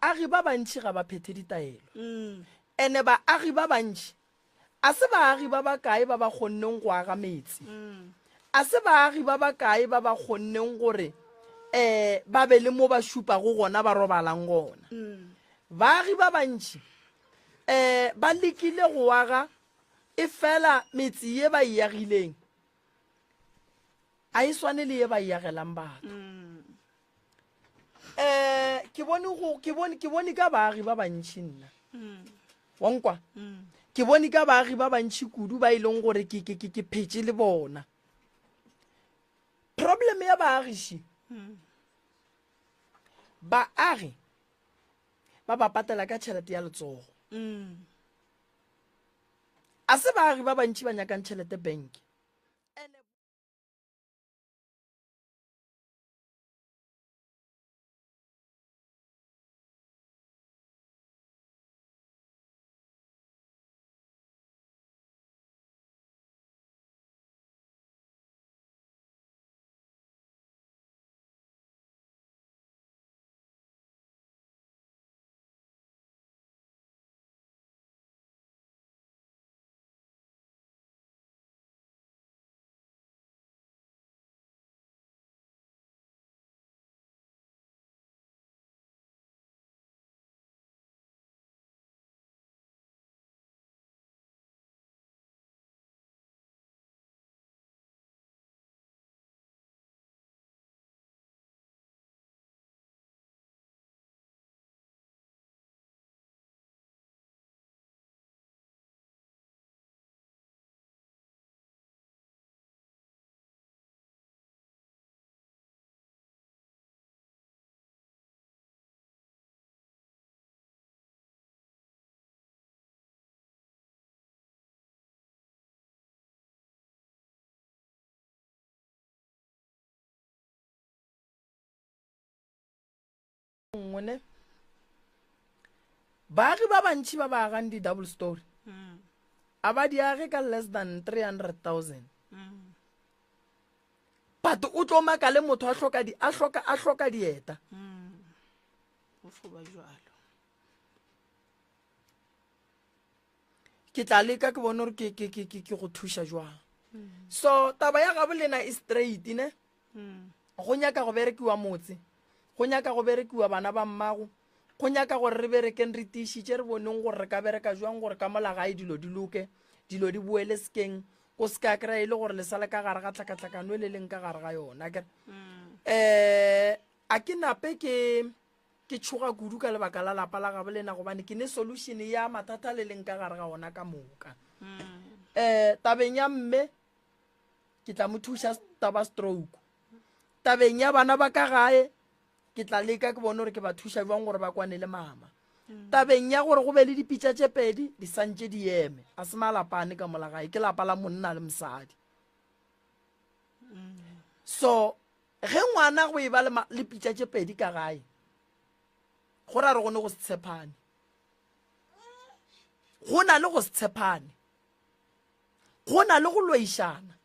Baagi ba bantši ga ba phethe ditaelo. Ene baagi ba bantši a se baagi ba bakae ba ba kgonneng go aga metse. A se baagi ba bakae ba ba kgonneng gore um ba be le mo ba šupago gona ba robalang gona. Baagi ba bantši um ba lekile go aga efela metse ye ba e agileng a e swane le ye ba e agelang batho. Um ke bone go ke bone ke bone ka baagi ba bantši nna. Wa nkwa? Ke bone ka baagi ba bantši kudu ba e leng gore ke ke ke ke phetše le bona. Problem ya baagiši. Baagi ba ba patela ka tšhelete ya letsogo. A se baagi ba bantši ba nyakang tšhelete bank. Nngwe ne baagi ba bantši ba ba agang di-double story mm. a ba di age ka less than 300 000 mm. but o tlo maka le motho a hloka di a hloka a hloka dieta mm. ke tla leka ke bone gore ke ke ke ke go thuša jwang so taba ya gabo lena e straight ne go nyaka go berekiwa motse go nyaka go berekiwa bana ba mmago go nyaka gore re berekeng re tiišitše re boneng gore re ka bereka jwang gore ka mola gae dilo di loke dilo di boele sekeng o se ka kry-a e le gore le sale ka gare ga tlhakatlhakano e le leng ka gare ga yona kere um a ke nape ke ke tšhoga kudu ka lebaka la lapa la gabo lena gobane ke ne solution ya mathata le leng ka gare ga ona ka moka um tabeng ya mme ke tla mo thuša taba stroke tabeng ya bana ba ka gae ke tla leka ke bone gore ke ba thuša jwang gore ba kwane le mama mm. tabeng ya gore go be le dipitša tše pedi di santše di eme a se malapane ka mola gae ke lapa la monna le mosadi mm. so ge ngwana go e ba le pitša tše pedi ka gae go ra re go ne go se tshepane go na le go se tshepane go na le go loišana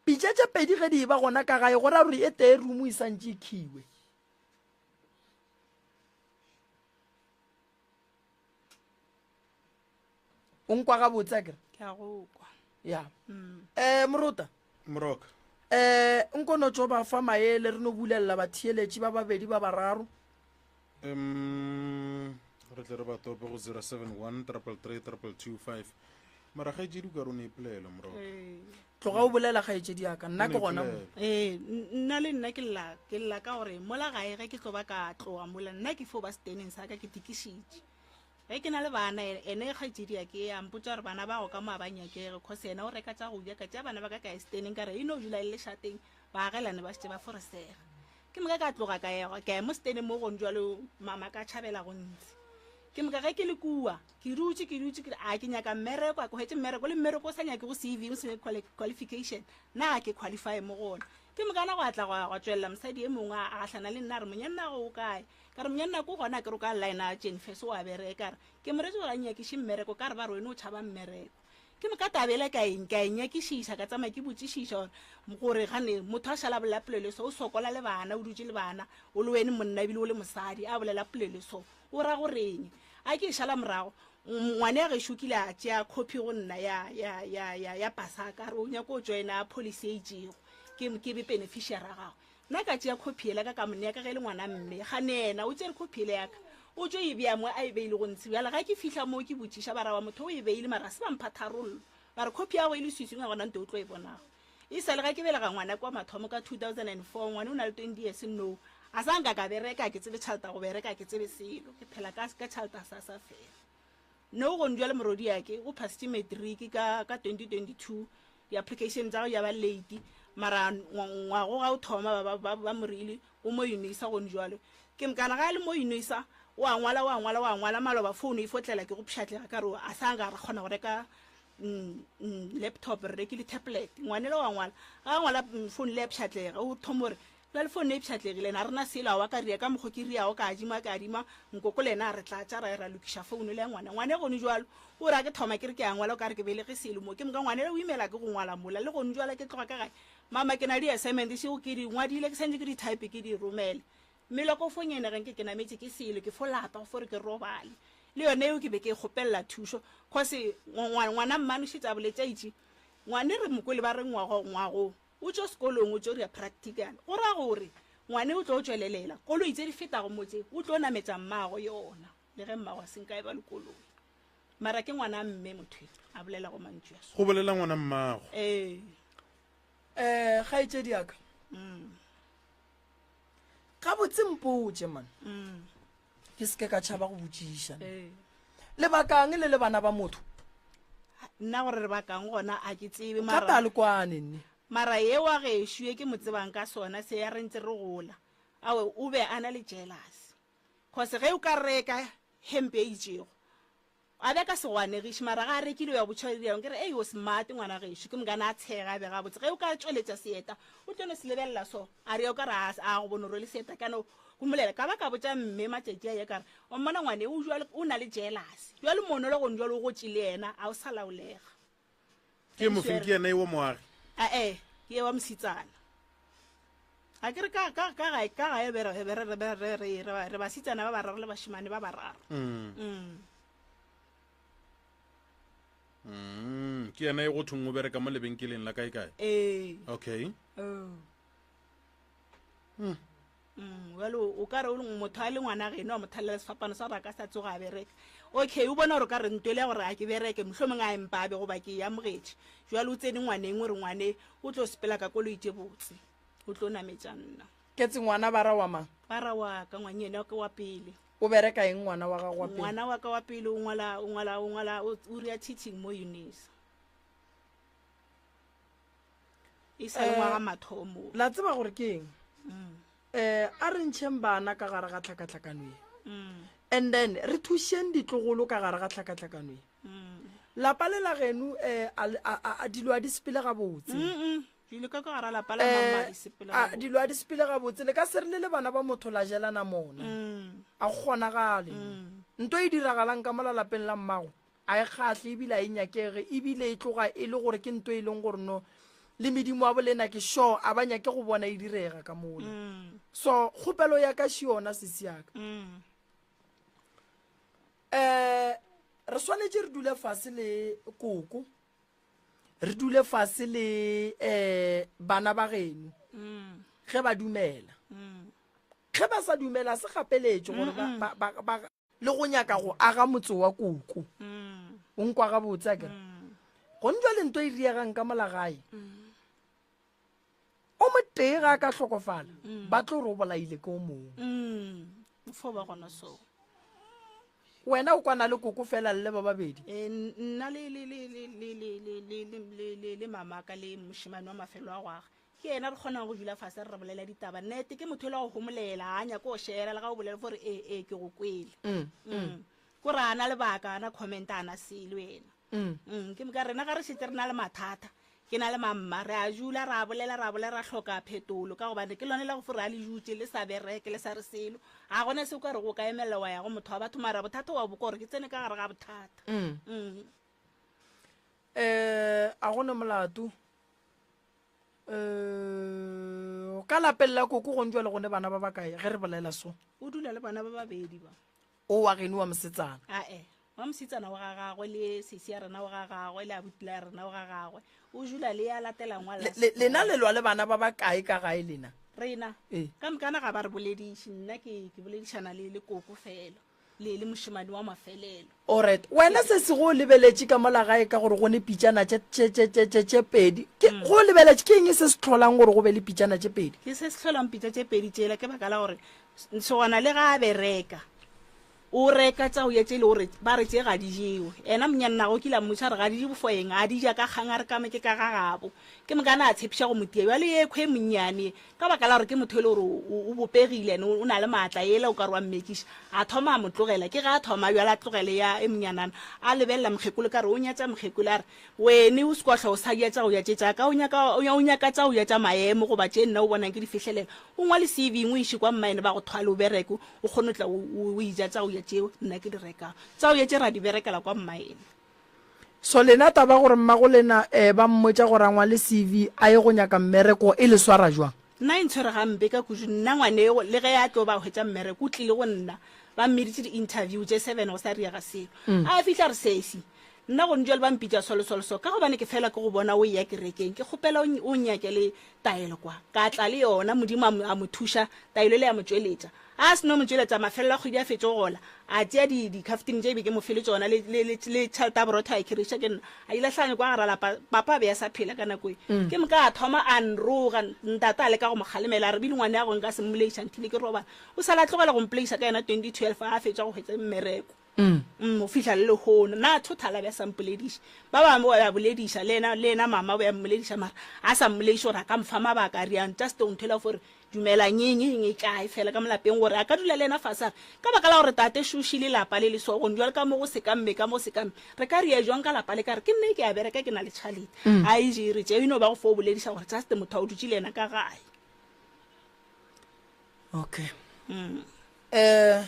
pitša tše pedi ge di e ba gona ka gae go ra gore e tee rumo e santše e khiwe o nkwa gabotse a kere ke a go kwa ya um morota moroka um nko no tšo ba fa maele re no bulelela batheeletši ba babedi ba bararo um re tle re ba tope go 071 333 2225 mara kgaetšedi o ka re o ne ipolelo moroka tloga o bolela kgaetšedi yaka nna ke gona mo ee nna le nna ke lla ke lla ka gore mola gae ge ke tlo ba ka tloga mola nna ke fo ba steneng sa ka ke tikišitše ge ke na le bana ene kgaetšedi ya ke a mpotsa gore bana ba go ka mo a ba nyakege cause yena o reka tša go ja ka tša bana ba ka ka steneng ka re e no dula e le lešateng baagelane ba šetše ba foresega ke moka ka tloga ka ya ka ya mo steneng mo gone jalo mama ka tšhabela go ntsi ke moka ge ke le kua ke dutše ke dutše ke a ke nyaka mmereko a ke hwetše mmereko le mmereko o sa nyake go cv o se qualification nna ga ke qualify mo gona ke moka na go atla gwa tswelela mosadi e mongwe a gahlana le nna a re monyanna go o kae ka re monyanna ko gona ke re o ka line a jenfes o a bereka re ke moretse gore a nyakiše mmereko ka re ba re wene o tšhaba mmereko. Ke moka taba ela ka eng ka e nyakišiša ka tsamaya ke botšišiša gore gore gane motho a šala bolela polelo so o sokola le bana o dutše le bana o le wene monna ebile o le mosadi a bolela polelo so o ra goreng a ke e šala morago ngwane ya gešo kile a tšea copy go nna ya ya ya ya ya pasa ka re o nyako o joina policy e itšego ke ke be beneficiary ya gagwe Nna ka tšea khophi yela ka ka mo nea ka ge e le ngwana mme. Gane yena o tšere khophi yela ya ka, o tšo e bea mo a e beile go ntshe. Bjale ga ke fihla moo ke botšiša ba ra wa motho o e beile mara ga se ba mpha tharollo. Ba re khophi ya gago e leswiswing ga gona nto o tlo e bonago. E sa le ga ke belega ngwana kwa mathomo ka 2004, ngwana o na le 20 years now. A sa nka ka bereka, ga ke tsebe tšhelete ya go bereka, ga ke tsebe selo. Ke phela ka ka tšhelete ya SASSA fela. No gone bjale morwediake o phasitše matric ka ka 2022 di-application tsa go ya ba late mara ngwago ga o thoma ba, ba, ba morile o mo unisa gone jalo ke mokana ga a le mo unisa o a ngwala o a ngwala o a ngwala maloba phone e fotlela ke go pšhatlega ka re a sa nka ra kgona go reka mm, mm, laptop re rekile tablet ngwanela wa ngwala ga a ngwala mm, phone le ya pšhatlega o thoma gore Bjale phone e pšhatlegile, na re na selo, aowa ka ria ka mokgo ke riago, ka adima, ka adima, nkoko le yena a re tlatša, ra ya ra lokiša phone le ya ngwana. Ngwane gone jwalo, o re a ke thoma ke re ke a ngwala, o ka re ke belege selo mo, ke moka ngwane o imela ke go ngwala mola, le gone jwale ke tloga ka gae, mama ke na le di-assignment šeo ke di ngwadile, ke santše ke di type ke di romele. Meloko fo nyene ge nke ke nametše ke selo, ke fo lapa, go fo re ke robale. Le yona eo ke be ke e kgopelela thušo, cause ngwana mmane o šetše a boletše a itše, ngwane re mo kwele ba re ngwago, ngwago. O tšo sekolong o tšo dira practical. Go ra gore ngwane o tlo tšwelelela. Koloi tše di fetago mo tše o tlo nametša mmago yona le ge mmago a se nka e ba le koloi. Mara ke ngwana mme motho e a bolelago mantšu a so. Go bolela ngwana mmago. Ee. Eh, kgaetšedi ya ka. Mm. Gabotse mpotše man. Mm. Ke seke ka tšhaba go botšiša. Ee. Lebakang le le bana ba motho? Nna gore re bakang gona a ke tsebe mara. Gape a le kwane nne. Mara ye wa gešo ye ke mo tsebang ka sona se ya re ntse re gola. Awe o be a na le jealous. Cause ge o ka reka hempe e itšego A be a ka se go anegiše, mara ga a rekile o ya botšhwariang. Ke re, Ei, o smart ngwana gešo. Ke mokane a tshega, a be gabotse. Ge o ka tšweletša seeta, o tlo no se lebelela so. A re, O ka re a, a go bone o rwele seeta, ka no homolela. Ka ba ka botša mme matšatši a ye ka re, O mmona ngwane o jwale, o na le jealous. Jwale mono le gone jwale o gotše le yena, a o sa laolega. Ke mofeng ke yena e wa moagi? Ae, ke ye wa mositsana. A ke re ka ka ka gae ka gae be re be re re re re re re basitsana ba bararo le bashimane ba bararo. Mm. Mm. Mm, ke yena e go thong o bereka mo lebenkeleng la kae kae? Ee. Okay. Oh. Mm. Mm, jalo o ka re motho a le ngwana geno a mo thalela sefapano sa gore a ka sa tsoga a bereka okay o bona gore o ka re ntwele ya gore a ke bereke mohlomongwe a empabe goba ke e amogetše jalo o tsene ngwaneng o re ngwane o tlo sepela ka koloi tše botse o tlo nametša nna Ketse ngwana ba ra wa mang? Ba ra wa ka ngwanyene wa ka wa pele. O bereka eng ngwana wa gago wa pele? Ngwana wa ka wa pele o ngwala o ngwala o ngwala o ria teaching mo Unisa. E sa le eh, ngwaga mathomo. La tseba gore ke eng? Mm. Eh, a re ntšheng bana ka gare ga tlhakatlhakano ye. Mm. And then re thušeng ditlogolo ka gare ga tlhakatlhakano ye. Mm. Lapa le la geno eh a dilo a di sepele gabotse. Dilo ka gare lapa la mama di sepele gabotse. Dilo a di sepele gabotse le ka se re le le bana ba motho la jelana mona. A go kgonagale. Nto e diragalang ka mola lapeng la mmago A e kgahle ebile a e nyakege, ebile e tloga e le gore ke nto e leng gore no le medimo wa bolena ke sure a ba nyake go bona e direga ka mola. Mm. So kgopelo ya ka še yona sesi ya ka. Mm. Eh re swanetše re dule fase le koko re dule fase le eh bana ba geno mm. ge ba dumela mm. ge ba sa dumela se gapeletše gore ba, ba, ba, le go nyaka go aga motse wa koko mm. o nkwa gabotse a kere mm. gone jwale nto e riegang ka mola gae mm. o motee ga a ka hlokofala ba tlo re o bolaile ke o mongwe fo ba gona so wena o kwana le koko fela le ba babedi eh, nna le mamaka le mošemane wa mafelo a go aga Ke yena re kgonang go dula fase re bolela ditaba. Nnete ke motho e le go homolela, a nyake go shera le ga o bolela fo re ee ee ke go kwele. Mm, mm. Ko re ana lebaka, ana comment, ana selo yena. Mm. Mm, ke moka rena ga re šetse re na le mathata, ke na le mamma, re a jula ra bolela ra bolela ra hloka phetolo ka gobane ke lone la go fo re a le jutše le sa bereke le sa re selo. Ga gona se o ka re go ka emelela wa ya go motho wa batho mara bothata wa bo gore ke tsene ka gare ga bothata. Mm. Mm. Um a go ne molato. Um ka lapeng la koko gong jwale go ne bana ba bakae ge re bolela so? O dula le bana ba babedi ba. O wa geno wa mosetsana? Ae, wa mosetsana wa ga gagwe le sesi ya rena wa ga gagwe le abuti la rena wa ga gagwe. O dula le ya latelang wa Le, le, lena le lwa le bana ba bakae ka gae lena? Rena Ee. ka mokana ga ba re bolediše, nna ke, ke boledišana le, le koko fela. Le le mošemane wa mafelelo. Alright. Wena sesi go o lebeletše ka mola gae ka gore go ne pitšana tše, tše, tše, tše, tše, tše pedi. Ke, mm. Go o lebeletše, ke eng se se hlolang gore go be le pitšana tše pedi? Ke se se hlolang pitša tše pedi tšela ke baka la gore sogana le ga a bereka o reka tša go ya tše le gore ba re tše ga di jewe. Ena monyannago o kile a mmotša re ga di je bofoeng, a di ja ka kgang a re kame ke ka ga gabo. Ke mokana a tshepiša go mo tia. Bjale ye khwe monnyane Ka baka la gore ke motho e le gore o bopegile ene o na le maatla yela o ka re wa mmekiša, a thoma a mo tlogela. Ke ge a thoma bjale a tlogele ya e monyanana, a lebelela mokgekolo ka re o nyatša mokgekolo a re, Wene o se kwa hlwa o sa ja tša go ja tše tša ka, o nyaka, o nyaka tša go ja tša maemo goba tše nna o bonang ke di fihlelela. O ngwale CV o iše kwa mmaene ba go thwale o bereke o kgone go tla o eja tša go ja tšeo nna ke di rekago. Tša go ja tše ra di berekela kwa mmaene. So lena taba gore mmago lena eh ba mmotša gore a ngwale CV a ye go nyaka mmereko e le swara jwang? Nna e ntshwere gampe ka kudu nna ngwanego le ge a tlo ba hwetša mmereko o tlile go nna ba mmiditše di interview tše seven go sa riega selo a fihla a re sesi nna gone jwale ba mpitša solo solo so ka gobane ke fela ke go bona o eya kerekeng ke kgopela o nnyakele taelo kwa ka tla le yona modimo a mo thuša taelo le ya mo tšweletša A se no mo tšweletša, mafelelo a kgwedi a fetše go gola, a tšea di, dikhaftini tše be ke mo file tšona, le, le, le, le tšhelete ya borotho a e khiriša ke nna. A di lahlanya kwa gara lapa. Papa a be a sa phela ka nako ye. Ke moka a thoma a nroga. Ntate a leka go mo kgalemela, a re, Bile ngwaneago nka se mmoleiša nthile ke robala. O sa la tlogela go mpoleiša ka yona 2012 a fetša go hwetša mmereko. Mm, go fihla le lehono. Na thothala a be a sa mpolediše. Ba bangwe ba be a bolediša, le yena, le yena mama o be a mmolediša, mara a sa mmolediše gore a ka mfa mabaka a riang. Just ntho e la fo re, Dumela ngeng eng e kae fela ka mo lapeng gore a ka dula le yena fase a re, Ka baka la gore tate Shushi le lapa le le so gone bjale ka mo go se ka mme ka mo se ka mme re ka ria jwang ka lapa le ka re ke nne ke a bereka ke na le tšhalete a e je re tše e no ba go fo bolediša gore just motho a o dutše le yena ka gae. Okay. Eh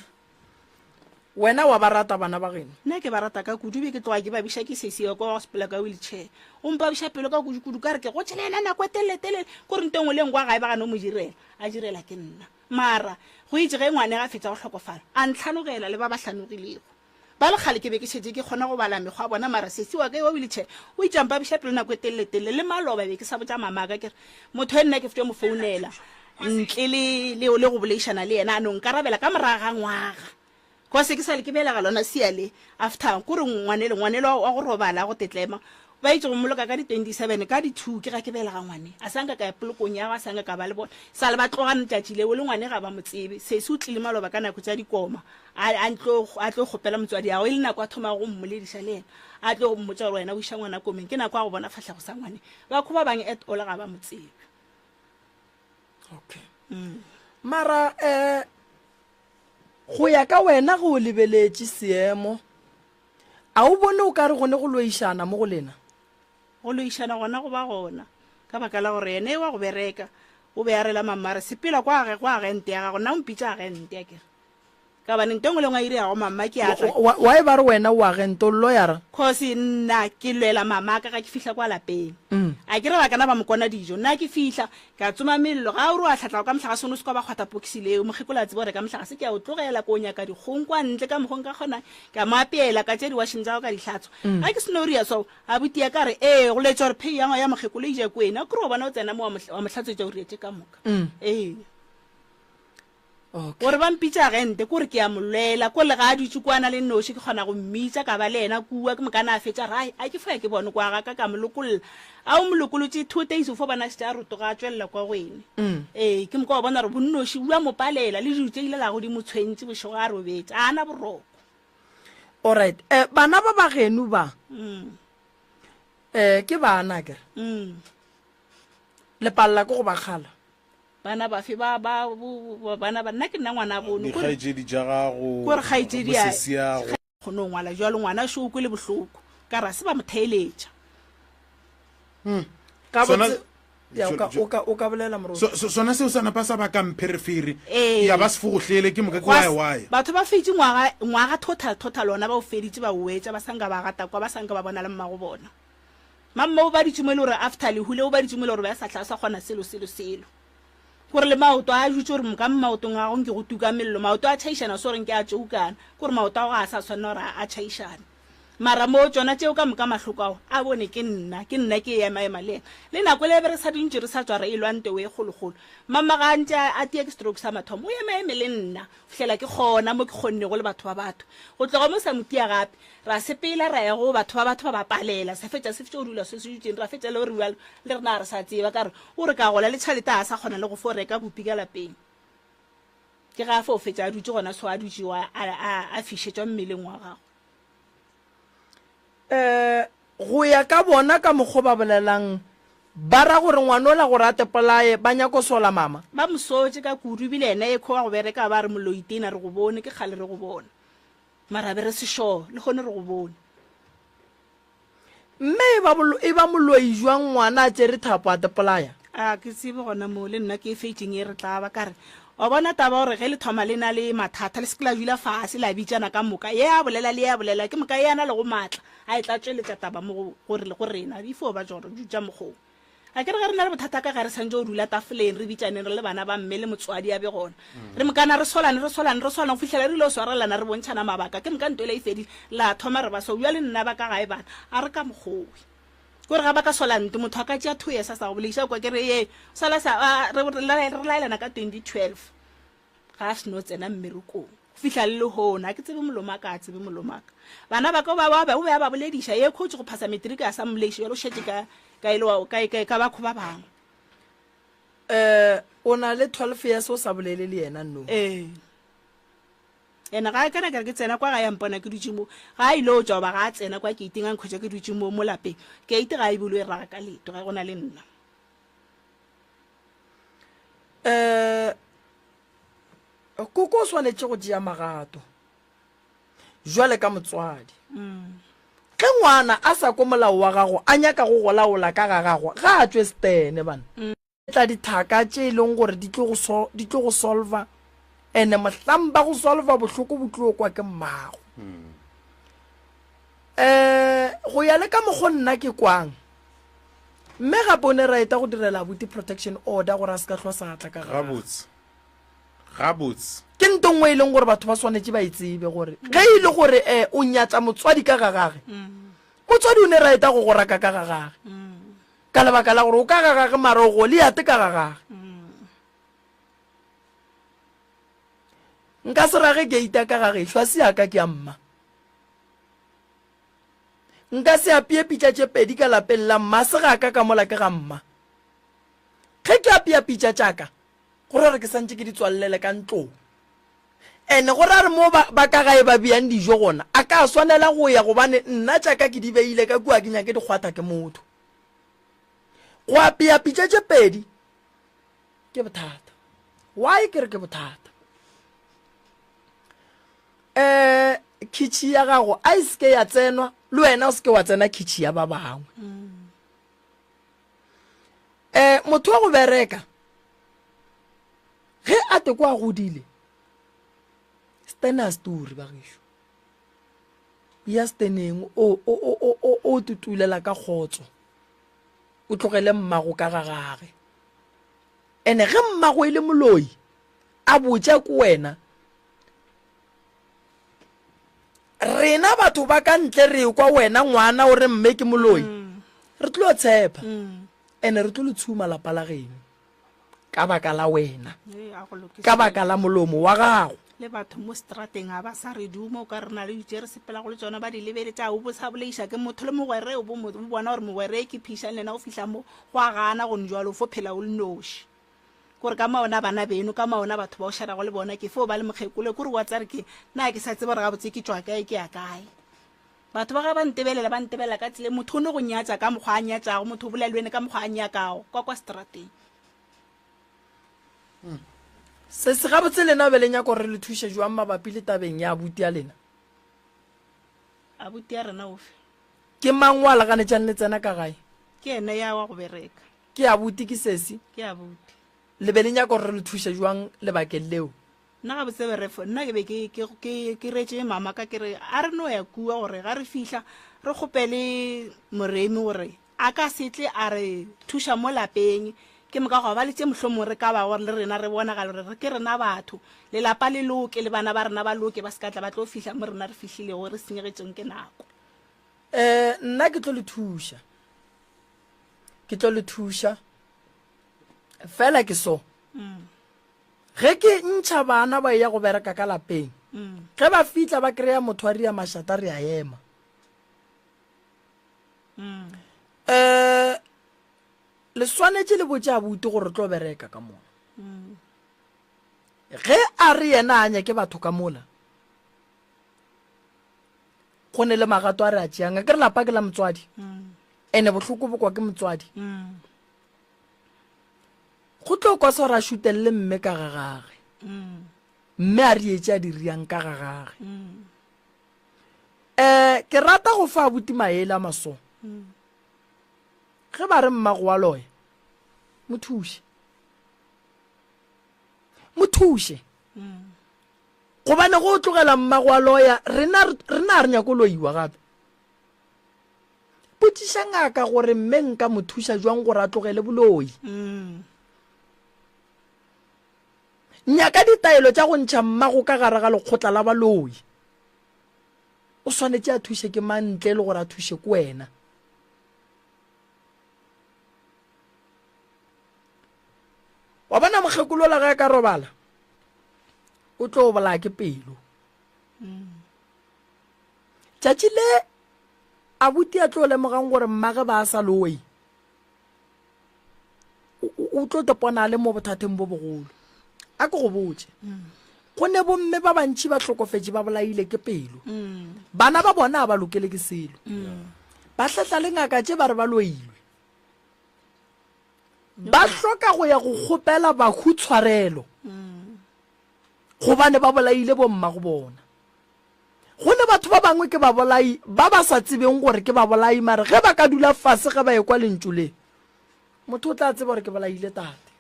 Wena wa ba rata bana ba geno? Nna ke ba rata ka kudu, be ke tloga ke ba biša ke sesi wa kwa wa go sepela ka wheelchair. O mpabiša pelo ka kudu-kudu ka re ke gotše le yena nako e telele-telele, ko re nto e nngwe le e nngwe kwa gae ba gano mo direla, a direla ke nna. Mara go itše ge ngwane a fetša go hlokofala, a ntlhanogela le ba ba hlanogilego. Ba le kgale ke be ke šetše ke kgona go bala mekgwa ya bona, mara sesi wa ka wa wheelchair o itše a mpabiša pelo nako e telele-telele. Le maloba be ke sa botša mamaka ke re motho e nna ke fetša mo founela ntle le, le, le go boledišana le yena, a no nkarabela ka morago ga ngwaga. Cause ke sale ke belega lona sia le, after, ko re ngwanele, ngwanelo wa go robala, go tetlema, ba itše go mmoloka ka di 27, ka di two ke ga ke belega ngwane. A sa nka ka ya polokong ya gagwe, a sa nka ka ba le bona. Sale ba tloga letšatši leo, le ngwane ga ba mo tsebe. Sesi o tlile maloba ka nako tša dikoma, a, a ntlo, a tlo kgopela motswadi wa gagwe, e le nako a thomago go mmolediša le yena, a tlo mmotša gore wena o iša ngwana komeng, ke nako ya go bona fahlego sa ngwane. Bakho ba bang at all ga ba mo tsebe. Okay. Mara, eh, Go ya ka wena ge o lebeletše seemo, a o bone o ka re go ne go loišana mo go lena? Go loišana gona go ba gona ka baka la gore yena e wa go bereka o be a rela mamma a re, Sepela kwa go agente ya gago, nna o mpitša agente akere. Ka gobane nto e nngwe le nngwe a e dirago mamma ke a tla. Why ba re wena o agente, o loyara? Cause nna ke lwela mamaka ga ke fihla kwa lapeng. Akere ba kana ba mo kona dijo, nna ke fihla Ka tsoma mello. Ga o re wa hlatla ka mohlagase, o no se kwa ba kgwatha pokisi leo. Mokgekolo a tseba gore ka mohlagase ke a o tlogela, ko nyaka dikgong kwa ntle ka mokgo nka kgonang. Ka mo apeela, ka tšea diwašene tša gagwe ka di hlatswa. Ga ke seno ria so, abuti ya ka a re, Ee, go laetša gore phei ya ya mokgekolo e ja kwena. Akere wa bona o tsena mo wa mo wa mo hlatswetša o ria tše ka moka. Ee. Okay. Gore ba mpitša agente, ke gore ke a mo lwela. Ko le ga a dutše kua a na le noši, ke kgona go mmitša, ka ba le yena kua. Ke mokane a fetša a re, Ai, a ke fo ya ke bone kwa ga ka, ka mo lokolla. A o mo lokolotše two days, o fo bona a šetše a rotoga a tšwelela kwa go ene. Ee, ke moka wa bona gore bonnoši bo a mo palela, le dilo tše ile lago di mo tshwentše bošego a robetše, a na boroko. Alright, eh, bana ba ba geno ba, eh, ke bana akere? Le palela ke go ba kgala? Bana bafe ba, ba, bo, bo, bana ba, nna ke nna ngwana bone. Ko re, Dikgaetšedi tša gago, ko re kgaetšedi ya, bosesiago. Kgone go ngwala jwalo, ngwana šo o kwele bohloko, ka ra se ba mo theeletša. Gabotse, Sona, ya, o ka, o ka, o ka bolela moruti. so, so, sona seo sa napa sa baka mpherefere, Ee. ya ba sefogohlele, ke moka ke Gwa wae s- wae. Batho ba fetše ngwaga, ngwaga total, total ona ba o feditše, ba o wetša, ba sa nka ba gata kwa, ba sa nka ba bona le mmago bona. Mamma o baditše mo e le gore after lehu le o baditše mo e le gore be a sa hla a sa kgona selo selo selo. Gore le maoto a dutše gore ka maotong a gago nke go tuka mello, maoto a tšhaišana so gore nke a tšoukana, ke gore maoto ao ga a sa tshwanela gore a tšhaišane. Mara mo tšona tšeo ka moka mahloko ao a bone ke nna, ke nna ke ema-ema le yena. Le nako le be re sa dutše re sa tšwa re elwa ntowe e kgolokgolo. Mama ga a ntše a tia ke stroke sa mathomo, o ema-eme le nna go fihlela ke kgona mo ke kgonnego le batho ba batho. Go tloga mo sa mo tia gape, ra sepela ra ya go batho ba batho ba ba palela, sa fetša se fetša go dula se se dutšeng, ra fetša le go re bjalo le rena ga re sa tseba. Ka re o re ka gola le tšhalete ga a sa kgona le go fo reka bupi ka lapeng. Ke ga a fo fetša a dutše gona so a dutšego a, a, a fišetšwa mmeleng wa gagwe. Um go ya ka bona ka mokgo ba bolelang, ba ra gore ngwanola gore a tepolaye ba nyako sola mama. Ba mo sotše ka kudu ebile yena ekho wa go bereka ba re moloi tena re go bone ke kgale re go bona mara be re se sure lehono re go bone. Mme e ba e ba moloi jwang ngwana a tšere thapo a tepolaya? A ke tsebe gona moo le nna ke e fetšeng e re tla ba ka re wa bona taba gore ge le thoma le na le mathata le se ke la dula fase la bitšana ka moka ye a bolela le ye a bolela ke moka ye a na le go maatla a e tla tšweletša taba mo go go re go rena e fo ba joro dutša mokgong a ke re ge re na le bothata ka ga re santse go dula tafoleng re bitšaneng re le bana ba mme le motswadi a be gona re mokana re solane re solane re solane go fihlela re ile go swarelana re bontšhana mabaka ke moka ntwele e fedile la thoma re ba so bjale nna ba ka gae bana a re ka mokgowe Kore ga ba ka sola nto motho a ka tšea thoye sa sa go boleiša kwa ke re ye sala sa re laelana ka 2012 ga a seno tsena mmerekong go fihla le lehono a ke tsebe molomaka a tsebe molomaka bana ba ka ba ba o be a ba bolediša ye khotse go phasa matric a sa mmoleiša jalo šetše ka ka ile wa ka ka ka bakho ba bangwe. Eh o na le 12 years o sa bolele le yena no. Eh. Ene ga a kena ke re ke tsena kwa gae a mpona ke dutše mo. Ga a ile o tšwa goba ga a tsena kwa keiting a nkhwetša ke dutše mo mo lapeng. Keiti ga e bulwe e raga ka leto ge go na le nna. Um koko o swanetše go tšea magato jwale ka motswadi. Ge ngwana a sa kwe molao wa gago a nyaka go go laola ka ga gagwe ga a tšwe stene bana. Tla dithaka tše e leng gore di tlo go so, di tlo go solva ene mohlang ba go solva bohloko bo tlo kwa ke mmago. Um go ya le ka mokgo nna ke kwang mme gape o ne ra eta go direla abuti protection order gore a se ka hlwa sa tla ka gagwe. Gabotse. Gabotse. Ke nto nngwe e leng gore batho ba swanetše ba e tsebe gore ge e le gore um o nyatša motswadi ka ga gage, motswadi o ne ra eta go go raka ka ga gage. Ka lebaka la gore o ka ga gage mara o Goliate ka ga gage. Nka se rage keita ka ga gešo, a se ya ka ke ya mma. Nka se apee pitša tše pedi ka lapeng la mma, a se ga ka ka mola ke ga mma. Ge ke apea pitša tša ka, go ra gore ke santše ke di tswalelele ka ntlong. Ene go ra re mo ba, ba ka gae ba beang dijo gona, a ka swanela go ya gobane nna tša ka ke di beile ka kua, ke nyake di kgwatha ke motho. Go apea pitša tše pedi ke bothata. Why ke re ke bothata? Um khitšhi ya gago a e seke ya tsenwa le wena o seke wa tsena khitšhi ya ba bangwe. Um motho wa go bereka ge a teko a godile stena story ba gešo ya steneng o o o o o tutulela ka kgotso o tlogele mmago ka ga gage ene ge mmago e le moloi a botša ko wena rena batho ba ka ntle re kwa wena ngwana o re mme ke moloi mm. re tlo tshepa mm. ene re tlo le tshuma lapa la geno ka baka la wena, ka baka la molomo wa gago. Le batho mo strateng ga ba sa re duma, o ka re na le ditše re sepela go le tsona ba di lebeletša, o bo sa boleiša ke motho le mogwere o bo bona gore mogwere ke phišang le yena go fihla mo go a gana go njalo o fo phela o le noši. Kore ka maona bana beno, ka maona batho ba o šarago le bona ke fo ba le mokgekolo, kore wa tsare ke na ke sa tseba gore gabotse ke tšwa kae ke ya kae. Batho ba ga ba ntebelela, ba ntebelela ka tsela e motho o no go nyatša ka mokgwa a nyatšago, motho o bolela le wene ka mokgwa a nyakago, kwa kwa strateng. Sesi, gabotse lena be le nyaka gore re le thuše jwang mabapi le tabeng ya abuti ya lena? Abuti ya rena ofe? Ke mang wa le ganetšang le tsena ka gae? Ke yena ya wa go bereka. Ke abuti ke sesi? Ke abuti. Le be le nyaka gore re le thuše jwang lebakeng leo? Nna gabotse berefo, nna ke be ke, ke, ke, ke retše mama ka ke re a re no ya kua gore ga re fihla re kgopele Moremi gore a ka se tle a re thuša mo lapeng, ke moka gwa ba le tše mohlomong re ka bago le rena re bonagala gore re ke rena batho, lelapa le loke le bana ba rena ba loke, ba se ka tla ba tlo fihla mo rena re fihlilego re senyegetšweng ke nako. Um nna ke tlo le thuša, ke tlo le thuša fela ke so. Ge ke ntšha bana ba eya go bereka ka lapeng, ge ba fihla ba kry-a motho a ria mašata re a ema. Um le swanetše le botše abuti gore re tlo bereka ka mola. Ge a re yena a nyake batho ka mola, go ne le magato a re a tšeang. Akere lapa ke la motswadi, ene bohloko bo kwa ke motswadi. Go tlo kwa sa gore a šutelele mme ka ga gage, mme a re etše a di riang ka ga gage. Um ke rata go fa abuti maele a maso. Ge ba re mmago wa loya, mo thuše. Mo thuše. Gobane go tlogela mmago wa loya, rena rena a re nyako loiwa gape. Botšiša ngaka gore mme nka mo thuša jwang gore a tlogele boloi. Nyaka ditaelo tša go ntšha mmago ka gare ga lekgotla la baloi. O swanetše a thuše ke mang ntle le gore a thuše ke wena? Wa bona mokgekolo ola ge a ka robala, o tlo bolaya ke pelo. Tšatši le abuti a tlo lemogang gore mmage ba a sa loe, o tlo tepona a le mo bothateng bo bogolo. A ke go botše, go ne bomme ba bantši ba hlokofetše ba bolaile ke pelo. Bana ba bona a ba lokele ke selo. Ba hlehla le ngaka tše ba re ba loilwe. Ba hloka go ya go kgopela bahu tshwarelo gobane ba bolaile bommago bona. Go ne batho ba bangwe ke babolai ba ba sa tsebeng gore ke babolai, mare ge ba ka dula fase ge ba ekwa lentšu le, motho o tla tseba gore ke bolaile tate.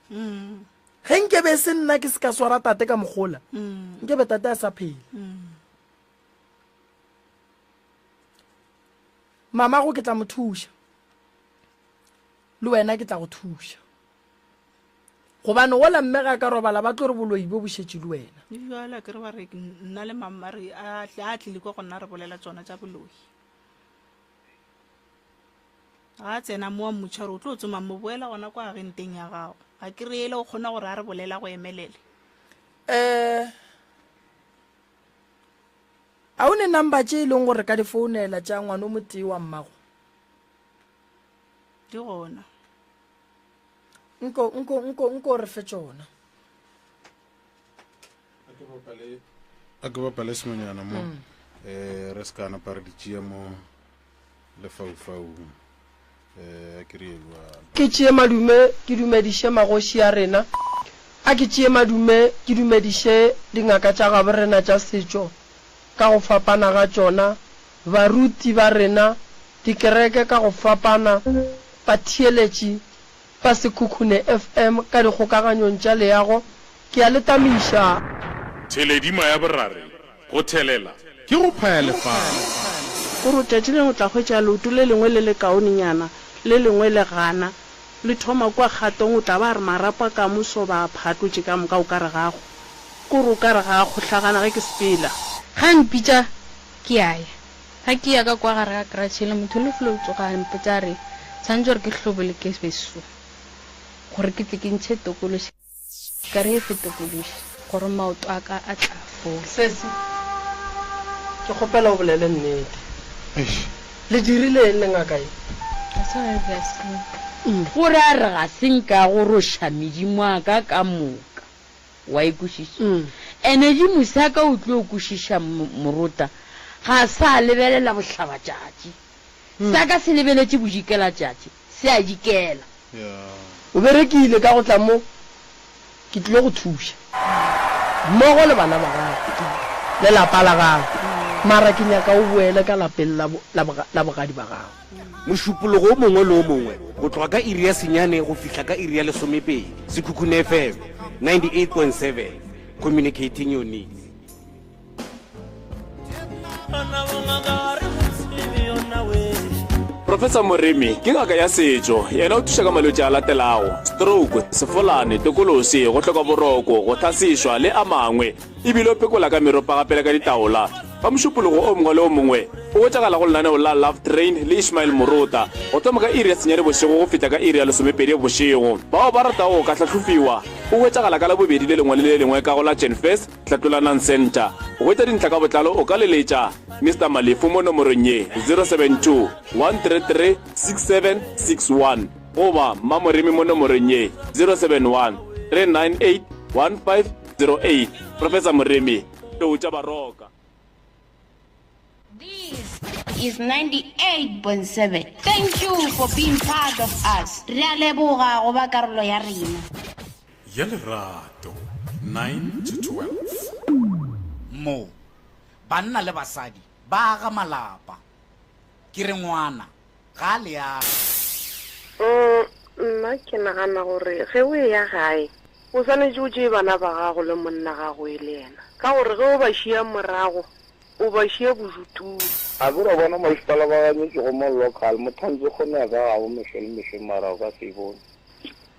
Ge nke be e se nna ke se ka swara tate ka mogola, nke be tate a sa phela. Mamago ke tla mo thuša, le wena ke tla go thuša. Gobane wola mme ge a ka robala ba tlo re boloi bo bo šetše le wena. Bjale a ke re ba re nna le mamma re a tle a tlile kwa go nna re bolela tsona tša boloi. Ga a tsena mo wa mmotša gore o tlo tsoma mo boela gona kwa agenteng ya gago. Ga ke re ele o kgona gore a re bolela go emelele. Eh a o ne number tše e leng gore ka di founela tša ngwana o motee wa mmago? Di gona. Nko, nko, nko, nko re fe tšona. A ke bapale sengwenyana mo um re se ka napa re di tšea mo lefaufaung um a ke re bjalo. Ke tšee madume ke dumediše magoši a rena, A ke tšee madume ke dumediše dingaka tša gabo rena tša setšo ka go fapana ga tšona, baruti ba rena, dikereke ka go fapana, batheeletši ba Sekhukhune FM ka dikgokaganyong tša leago, ke a le tamiša. Theledima ya borare, go thelela ke go phaya lefase. Gore tšatši lengwe o tla hwetša leoto le lengwe le lekaonenyana, le lengwe le gana. Le thoma kua kgatong, o tla ba a re marapo a kamoso ba a phatlotše ka moka, o ka re ga a, kore o ka re ga a kgohlagana ge ke sepela. Ge a mpitša ke a ya. Ga ke ya ka kwa gare ga kratšhe le motho le felo tsoga a mpotša a re tshwanetše gore ke hlobole ke be so gore ke tle ke ntšhe tokološi ka re efe tokološi gore maoto a ka a tla fola. Sesi, ke kgopela o bolele nnete. Le dirile eng le ngaka ye? Ga se ga e se. Gore a re ga se nka goroša medimo a ka ka moka. Wa e kwešiša? Ene dimo sa ka o tlo kwešiša morota, ga sa lebelela bohlabatšatši. Sa ka se lebeletše bodikelatšatši, se a dikela. O berekile ka go tla mo, ke tlilo go thuša, mmogo le bana ba gago le lapa la gago, mara ke nyaka o boele ka lapeng la, la, la bogadi ba gago. Mošupologo o mongwe le o mongwe go tloga ka iri ya senyane go fihla ka iri ya lesomepedi. Sekhukhune FM, 98.7, communicating your needs. Professor Moremi ke ngaka ya setšo. Yena o thuša ka malwetši a latelago, stroke, sefolane, tokolosi, go hloka boroko, go hlasešwa le a mangwe. E bile o phekola ka meropa gape le ka ditaola. Ka Mošupologo o mongwe le o mongwe o hwetšagala go lenaneo la Love Train le Ishmael Morota go thoma ka iri ya senyane bošego go fihla ka iri ya lesomepedi bošego. Bao ba ratago go ka hlahlofiwa o hwetšagala ka Labobedi le lengwe le le lengwe ka go la Genfest Hlatlolanang Centre. Go hwetša dintlha ka botlalo o ka leletša Mister Malefu mo nomorong ye, 072 133 6761 goba Mmamoremi mo nomorong ye, 071 398 1508. Professor Moremi, Tlou tša Baroka. This is 98.7. Thank you for being part of us. Re a leboga go ba karolo ya rena. Ya lerato, 9 to 12. Mo, banna le basadi ba aga malapa. Ke re ngwana ga a leago. Mm, nna ke nagana gore ge o eya gae o swanetše o tšee bana ba gago le monna gago e le yena, ka gore ge o ba šia morago o ba šia bodutung. A ke ra bona masepala ba ganyetšego mo local mo thantse kgone ya ka gabo mehle le mehle mara o ka se e bone.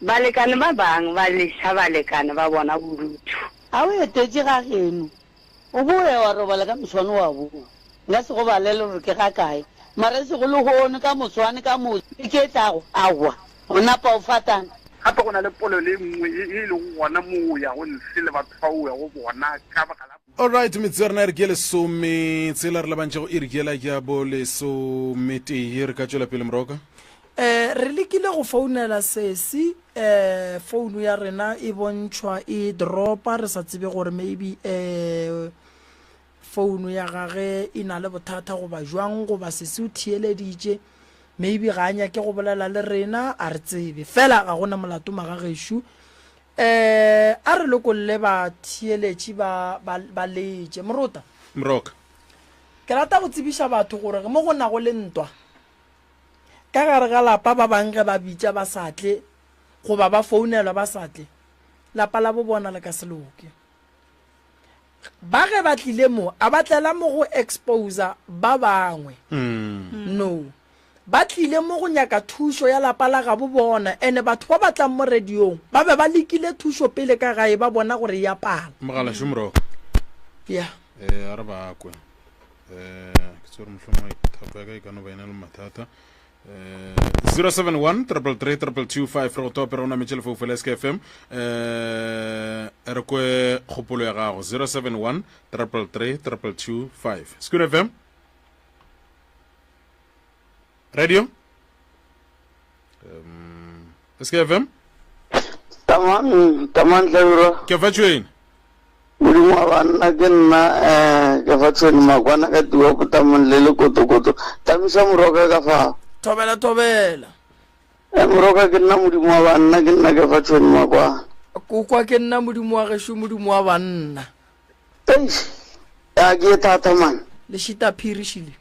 Balekane ba bang ba leša balekane ba bona bodutu. A o etetše ga geno, o boe wa robala ka moswane wa boa. Nka se go balele gore ke ga kae, mara e sego lehono, ka moswane, ka moso, beke e tlago, aowa, o napa o fatana. Gape go na le polelo e nngwe ye e lego gona mo o yago ntle le batho ba o yago bona ka baka la. Alright, metsotso ya rena e re ke lesome tsela re lebantšego iri ke yela ya bo lesometee re ka tšwela pele moroka. Eh, re lekile go founela sesi eh founu ya rena e bontšhwa e dropa re sa tsebe gore maybe eh founu ya gage e na le bothata goba jwang goba sesi o theeleditše maybe ga a nyake go bolela le rena a re tsebe fela ga gona molato magagešo eh a re lokolle batheeletši ba ba ba letše morota Moroka. Ke rata go tsebiša batho gore mo go nago le ntwa Ka gare ga lapa ba bang ge ba bitša ba sa tle goba ba founelwa ba sa tle, lapa la bo bona le ka se loke. Ba ge ba tlile mo, a ba tlela mo go exposer ba bangwe. No. Ba tlile mo go nyaka thušo ya lapa la gabo bona ene batho ba ba tlang mo radiong ba be ba lekile thušo pele ka gae ba bona gore e a pala. Mogala šo Moroka. Ya. Eh, a re ba kwe. Eh, ke tsore mohlomongwe thapo ya ka e ka no ba e na le mathata. Eh, 071 333 2225 re go topera o nametše lefoufo la SKFM. Eh, re kwe kgopolo ya gago 071 333 2225. Sekune FM. Radio. Um, SKFM. Tamang, tamang Hlabirwa. Ke fa tšhwene. Modimo wa banna ke nna eh ke fa tshwene makwana ka tiwa potamong le le kotokoto. Tamisa moroka ka fa. Thobela thobela. Eh moroka ke nna modimo wa banna ke nna ke fa tshwene makwana. Kokwa ke nna modimo wa gešo modimo wa banna. Eish ya ke e thata man. Lešita phiri šile.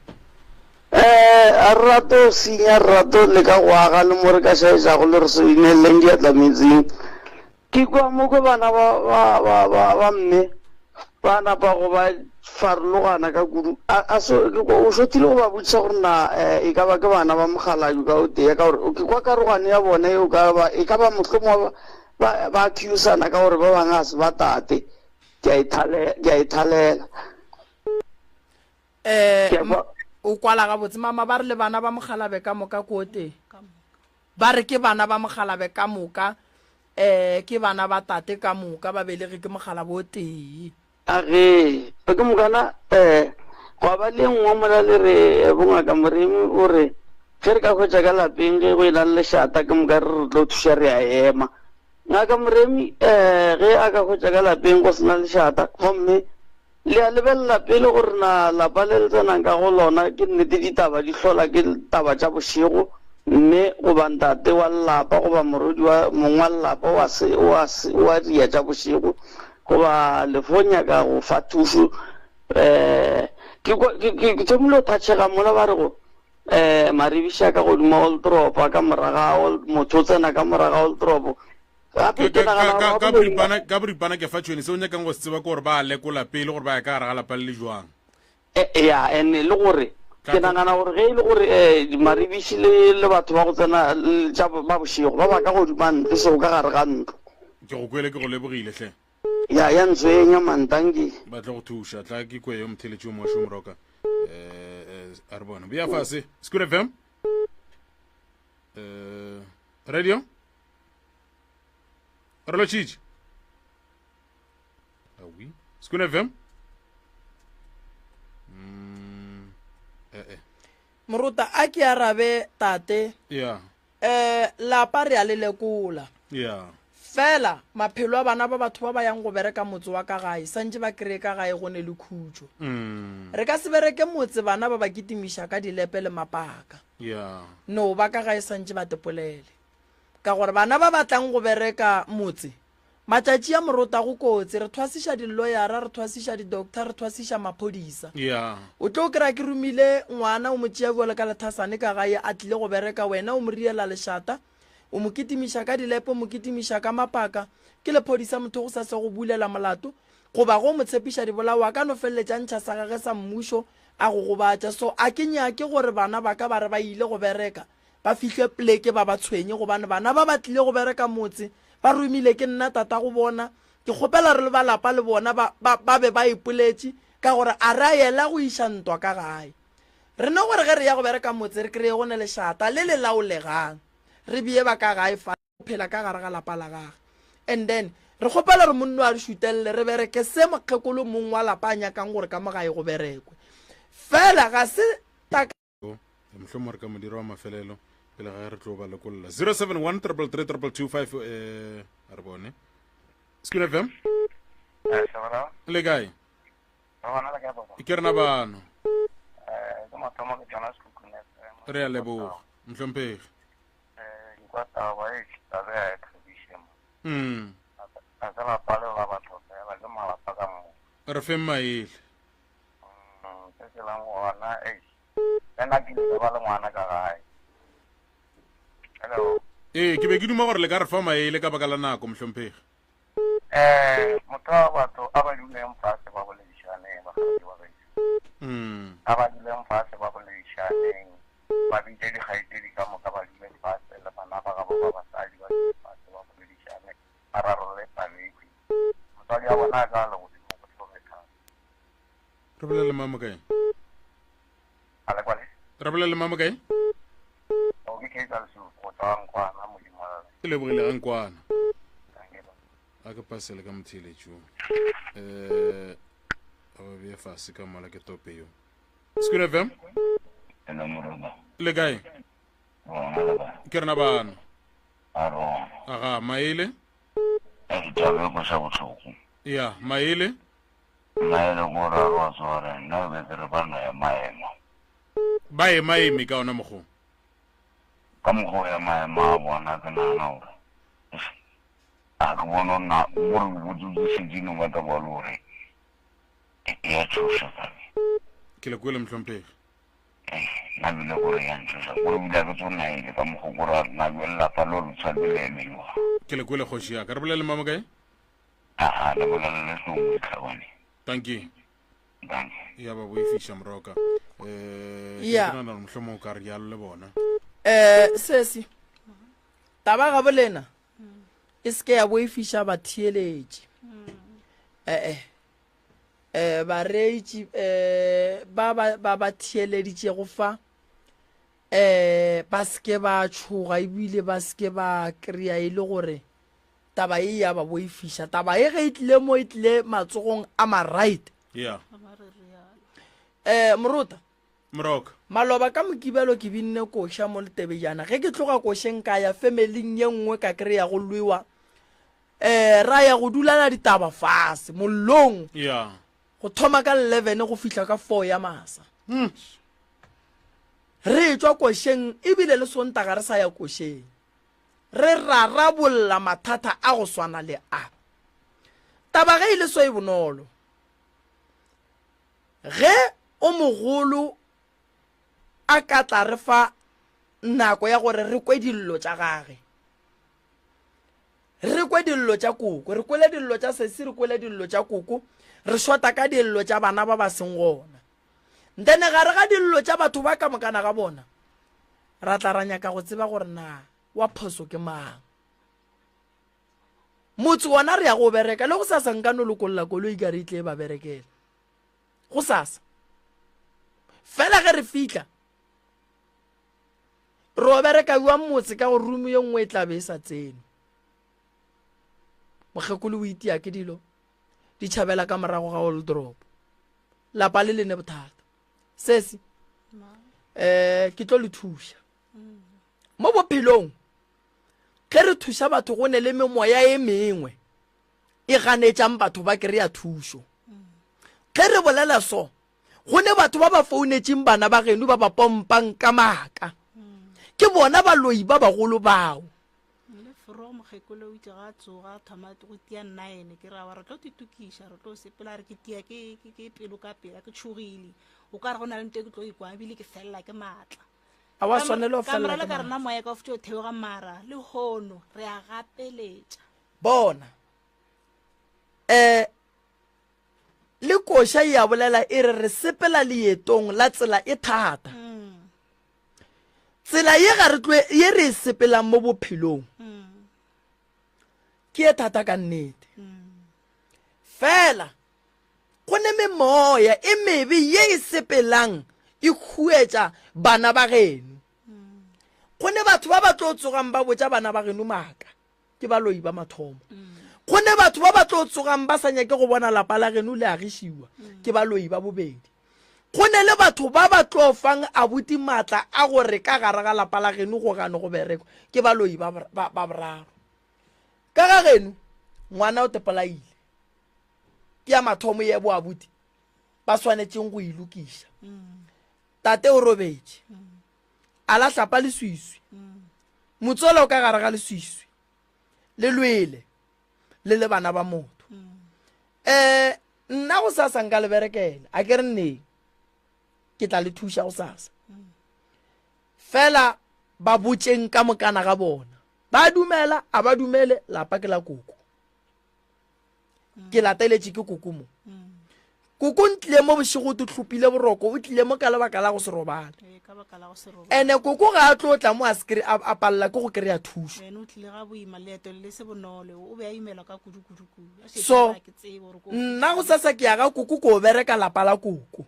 Eh a re rate go senya re rate go leka go aga le mo re ka šaetšago le re se ineleleng diatla metsing. Ke kwa mo ko bana ba ba ba ba ba mme ba napa go ba farologana ka kudu. A a so ke kwa o šotile go ba botšiša gore na eh, e ka ba ke bana ba mokgalabje ka o tee ka gore ke kwa karogano ya bona eo ka ba e ka ba mohlomongwe ba ba ba accusana ka gore ba bangwe ga se ba tate. Ke a e thalela, ke a e thalela. Eh, o kwala gabotse mama ba re le bana ba mokgalabe ka moka ko tee. Ba re ke bana ba mokgalabe ka moka, um ke bana ba tate ka moka, ba belege ke mokgalabo o tee. A ge, ke mokana um gwa ba le nngwe mola le re bongaka Moremi o re ge re ka hwetša ka lapeng ge go e na le lešata ke moka re re tlo thuša re a ema. Ngaka Moremi um ge a ka hwetša ka lapeng go se na lešata gomme Le a lebelela pele gore na lapa le le tsenang ka go lona ke nnete ditaba di hlola ke taba tša bošego, mme goba ntate wa lelapa goba morwedi wa mong wa lelapa o a se, o a se, o a dia tša bošego, goba le fo nyaka go fa thušo. Um ke kwa, ke, ke, ke thomile go thatšhega mola ba re go, um maribiša ka godimo ga oldropo, ka moraga ga, motho o tsena ka moraga ga oldropo. Gape ke nagana gore Ka boripana, ka boripana ke fa tšhwene, se o nyakang go se tseba ke gore ba a lekola pele gore ba ya ka gare ga lapa le le jwang. E, ya, and le gore Ke nagana gore ge e le gore um maribiši le le batho ba go tsena tša ba bošego ba ba ka godima ntlo e sego ka gare ga ntlo. Ke go kwele ke go lebogile hle. Ya ya ntswenya man dankie. Ba tlo go thuša tla ke kwe yo motheletši yo mošo moroka. Eh a re bone. Bea fase. Scoot FM. Eh radio. Re lotšhitše. Awi. Scoot FM. Mm, eh eh. Morota a ke arabe tate. Yeah. Eh lapa re a le lekola. Yeah. Fela maphelo a bana ba batho ba ba yang go bereka motse wa ka gae santše ba kry-e ka gae go ne le khutšo. Mm. Re ka se bereke motse bana ba ba kitimiša ka dilepe le mapaka. Yeah. No ba ka gae santše ba tepolele. Ka gore bana ba ba tlang go bereka motse Matšatši a morota go kotsi, re thwasiša dilloyara, re thwasiša di-doctor, re thwasiša maphodisa. Yeah. O tlo kry-a ke romile ngwana o mo tšea bjalo ka lethasane ka gae a tlile go bereka, wena o mo riela lešata, o mo kitimiša ka dilepe, o mo kitimiša ka mapaka. Ke lephodisa motho go sa se go bulela molato goba go mo tshepiša dibolao a ka no feleletša ntšha sa gage sa mmušo a go gobatša. So a ke nyake gore bana ba ka ba re ba ile go bereka Ba fihle pleke ba ba tshwenye gobane bana ba ba tlile go bereka motse ba romile ke nna tatago bona. Ke kgopela re le ba lapa le bona ba, ba, ba be ba ipoletše ka gore a re a yela go iša ntwa ka gae. Re no gore ge re ya go bereka motse re kreye go ne lešata le le laolegang re beye ba ka gae fa phela ka gare ga lapa la gage. And then re kgopela gore monno a re šutelele re bereke se mokgekolo mong wa lapa a nyakang gore ka mo gae go berekwe. Fela ga se taka. Mohlomongwe re ka mo dira wa mafelelo pele ga re tlo ba lokolla. 071 333 225 eh a re bone. Sekune FM. Eh, Sebela. Le kae? Re gona le kae papa? Ke rena bano. Eh, ke mathomo ke tsena Sekhukhune FM. Re a leboga. Mohlomphegi. Eh, ke kwa taba e taba ya e thabiše mo. Mm. A se lapa le la batho fela ke malapa ka moka. Re feng maele. Mm, se se leng gona eish le nna ke ile ka ba le ngwana ka gae hello Ee, ke be ke duma gore le ka re fa maele ka baka la nako mohlomphegi. um motho wa batho a ba duleng fase ba boledišaneng bakgadi ba gešo Mm. a ba duleng fase ba boledišaneng ba bitše dikgaetšedi ka moka ba dule fase le bana ba gabo ba basadi ba dule fase ba boledišane ba rarolle taba ekhwi motswadi wa bona a ka legodimo go tlo be thata Re bolela le mang mo kae? A le kwale? Re bolela le mang mo kae? O ke Kaizer Lesufi go tswa Nkwana Modimolle. Ke lebogile ga Nkwana. A ke pasele ka motheeletši o. Eh a ba beye fase ka mola ke tope yo. Sekune FM? Hello Moroba. Le kae? Rona le kae? Ke rena bano. A rona. Aga maele? E ke taba e kweša bohloko. Ya, maele? Nna e le gore a re wa tseba gore nna ke be ke re ba no ema-ema. Ba ema-eme ka ona mokgwa o? Ka mokgwa o ema-ema a bona ke nagana gore eish a ke bone gore na gore botsotsi šetše e no ba taba le gore e a tšhoša taba e. Ke le kwele mohlomphegi. Eish nna bile gore ya ntšhoša gore bile a ke tso naele ka mokgwa gore a na bjale lapa leo le tshwanetse le eme jwang. Ke le kwele kgoši ya ka. Re bolele le mamo kae? Aa, le bolela le hlong ditlhabane. Dankie. Dankie. Ya ba boifiša moroka. Eh, ke Ya. ke nagana gore mohlomong o ka re jalo le bona. Eh, sesi taba ga bolena e se ke ya boifiša batheeletši eh eh eh bareetši eh ba ba ba ba theeleditšego fa eh ba se ke ba tšhoga ebile ba se ke ba kry-a e le gore Taba ye ya ba boifiša. Taba ye ge e tlile mo e tlile matsogong a ma-right. Yeah. Eh, Morota. Moroka. Maloba ka Mokibelo ke binne koša mo Letebejana. Ge ke tloga košeng ka ya femeling ye nngwe ka kry-a go lwewa. Eh, ra ya go dulana ditaba fase mollong. Yeah. Go thoma ka 11 go fihla ka 4 ya masa. Hmm. Re tšwa košeng ebile le Sontaga re sa ya košeng. Re rarabolla mathata a go swana le a. Taba ge e le so e bonolo. Ge o mogolo a ka tla re fa nako ya gore re kwe dillo tša gage, re kwe dillo tša koko, re kwele dillo tša sesi, re kwele dillo tša koko, re shota ka dillo tša bana ba ba seng gona. Then gare ga dillo tša batho ba ka mokana ga bona, ra tla ra nyaka go tseba gore na wa phoso ke mang. Motse wona re ya go bereka le go sasa nka no lokolla koloi ka re e tle e ba berekele. Go sasa. Fela ge re fihla re o bereka jwang motse ka gore room ye nngwe e tla be e sa tsene. Mokgekolo o itia ke dilo di tšhabela ka morago ga old drop. Lapa le le ne bothata. Sesi eh ke tlo le thuša. Mo bophelong Ge re thuša batho go ne le memoya e mengwe e ganetšang batho ba kry-a thušo. Ge re bolela so, go ne batho ba ba founetšeng bana ba geno ba ba pompang ka maaka. Ke bona baloi ba bagolo bao. Le fro mokgekolo o itse ga tsoga thoma go tia nine ke ra wa re tlo titukiša re tlo sepela re ke tia ke ke pelo ka pela ke tšhogile o ka re go na le nto e ke tlo ikwa ebile ke felela ke maatla A wa swanela go Ka felela moralo ke ka rena maatla. moya ka o fetše o theoga mara le hono re a gapeletša. Bona. Eh, le koša e a bolela e re re sepela leetong la tsela e thata. Tsela ye ga re tlo ye re e sepelang mo bophelong ke e thata ka nnete. Fela Go ne memoya e mebe ye e sepelang e huetša bana ba geno. Go ne batho ba ba tlo tsogang ba botša bana ba geno maaka, ke baloi ba mathomo. Go ne batho ba ba tlo tsogang ba sa nyake go bona lapa la geno le agišiwa, ke baloi ba bobedi. Go ne le batho ba ba tlo fang abuti maatla a gore ka gare ga lapa la geno go gane go berekwa, ke baloi ba, ba, ba boraro. Ka ga geno ngwana o tepolaile. Ke ya mathomo ye boabuti ba swanetšeng go e lokiša. Tate o robetše. A lahlapa leswiswi. Motswala o ka gare ga leswiswi. Le lwele le le bana ba motho. Eh nna go sasa nka le berekela. A ke re nneng. Ke tla le thuša go sasa. Fela ba botšeng ka mokana ga bona. Ba dumela a ba dumele lapa ke la koko. Ke lateletše ke koko mo. Koko ntlile mo bošego o hlopile boroko o tlile mo ka lebaka la go se robale. Ee, ka baka la go se robale. Ene koko ga a tlo tla mo a se kry-, a, a palela ke go kry-a thušo. Ene o tlile ga boima leeto le se bonolo o be a imelwa ka kudu kudu kudu. A šetše So, a re, Ga ke tsebe gore ko nna go sasa ke ya ga koko ko bereka lapa la koko.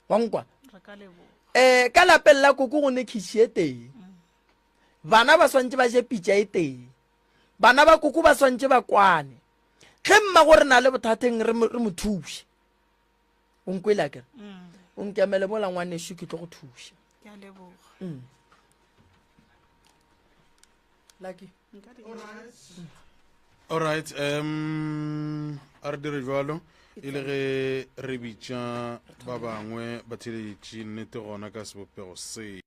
Wa nkwa? Re ka leboga. Eh, ka lapeng la koko go ne khitšhi e tee. Bana ba swantše ba je pitša e tee. Bana ba koko ba swantše ba kwane. Ge mmago re na le bothateng re mo, re mo thuše. O nkwele akere? Mm. O nkemele mola ngwanešu ke tlo go thuša. Ke a leboga. Mm. Lucky. Nka di- All right, um a re dire jalo e le ge re bitša ba bangwe batheeletši nnete gona ka sebopego se.